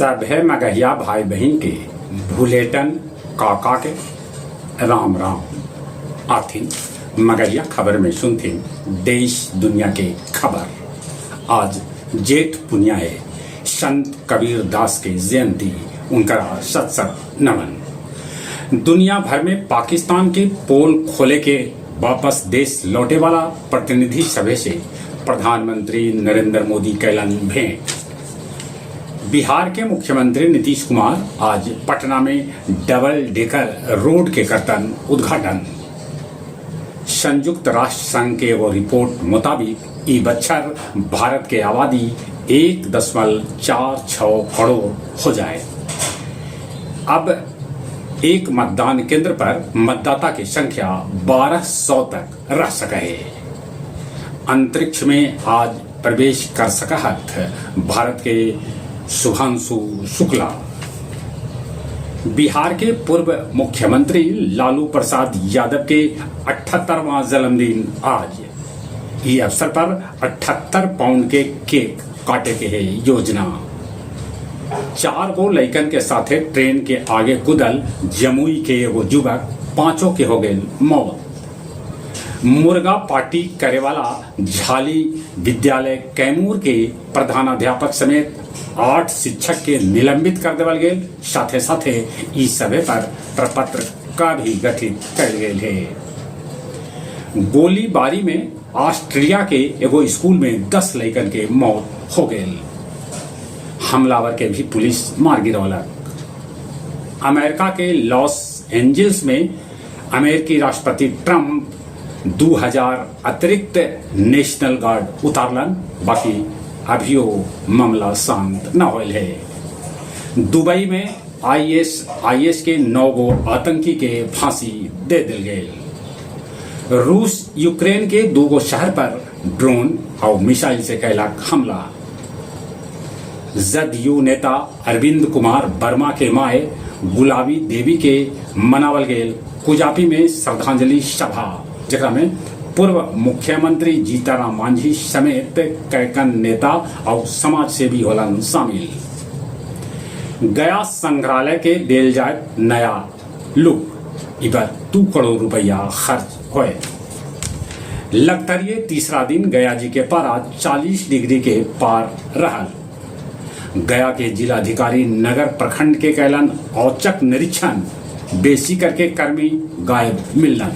सभे मगहिया भाई बहिन के भुलेटन काका के राम राम। आथिन मगहिया खबर में सुनथिन देश दुनिया के खबर। आज जेठ पुनिया है, संत कबीर दास के जयंती, उनका सत सत नमन। दुनिया भर में पाकिस्तान के पोल खोले के वापस देश लौटे वाला प्रतिनिधि सभा से प्रधानमंत्री नरेंद्र मोदी कैलन भेंट। बिहार के मुख्यमंत्री नीतीश कुमार आज पटना में डबल डेकर रोड के करतन उद्घाटन। संयुक्त राष्ट्र संघ के एगो रिपोर्ट मुताबिक ई बच्छर भारत के आबादी 1.46 करोड़ हो जाए। अब एक मतदान केंद्र पर मतदाता की संख्या 1200 तक रह सके है। अंतरिक्ष में आज प्रवेश कर सकत भारत के शुभांशु शुक्ला। बिहार के पूर्व मुख्यमंत्री लालू प्रसाद यादव के 78वां जन्मदिन आज। ई अवसर पर 78 पाउंड के केक काटे के है योजना। 4 गो लइकन के साथे ट्रेन के आगे कुदल जमुई के एगो युवक, 5 के हो गए मौत। मुर्गा पार्टी करे वाला झाली विद्यालय कैमूर के प्रधानाध्यापक समेत 8 शिक्षक के निलंबित कर देवल गेल। साथे साथे ई सभे पर प्रपत्र का भी गठित कर गेल है। गोलीबारी में ऑस्ट्रिया के एगो स्कूल में 10 लइकन के मौत हो गई। हमलावर के भी पुलिस मार गिरौलक। अमेरिका के लॉस एंजल्स में अमेरिकी राष्ट्रपति ट्रंप 2000 अतिरिक्त नेशनल गार्ड उतारलन, बाकी अभियो मामला शांत न होल है। दुबई में आईएसआईएस के 9 गो आतंकी के फांसी दे दिल गए। रूस यूक्रेन के 2 गो शहर पर ड्रोन और मिसाइल से कैलक हमला। जदयू नेता अरविंद कुमार वर्मा के माए गुलाबी देवी के मनावल गेल कुजापी में श्रद्धांजलि सभा, जेकरा में पूर्व मुख्यमंत्री जीतनराम मांझी समेत कैकन नेता और समाज सेवी होलन शामिल। गया संग्रहालय के देल जाए नया लुक, इपर 2 करोड़ रुपया खर्च होए। लगतरिये तीसरा दिन गया जी के पारा 40 डिग्री के पार रहल। गया के जिलाधिकारी नगर प्रखंड के कैलन औचक निरीक्षण, बेसी करके कर्मी गायब मिलन।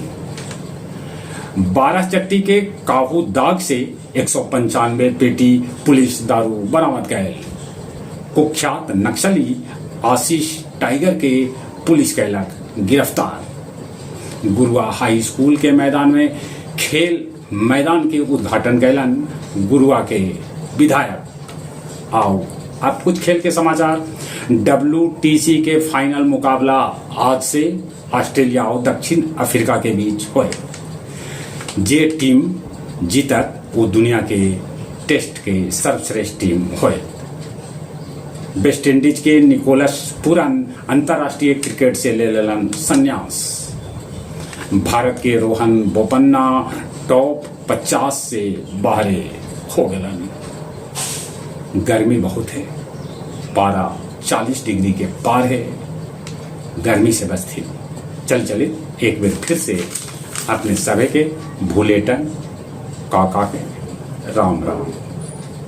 12 चट्टी के काहू दाग से 195 पेटी पुलिस दारू बरामद गए। कुख्यात नक्सली आशीष टाइगर के पुलिस कैलक गिरफ्तार। गुरुआ हाई स्कूल के मैदान में खेल मैदान के उद्घाटन कैलन गुरुआ के विधायक। आओ अब कुछ खेल के समाचार। डब्ल्यूटीसी के फाइनल मुकाबला आज से ऑस्ट्रेलिया और दक्षिण अफ्रीका के बीच होए। जे टीम जीतत वो दुनिया के टेस्ट के सर्वश्रेष्ठ टीम होए। वेस्ट इंडीज के निकोलस पूरन अंतर्राष्ट्रीय क्रिकेट से ले लेलन संन्यास। भारत के रोहन बोपन्ना टॉप 50 से बाहर हो गलन। गर्मी बहुत है, पारा 40 डिग्री के पार है, गर्मी से बचती। चल चले एक बार फिर से अपने सभे के भूलेटन काका के राम राम।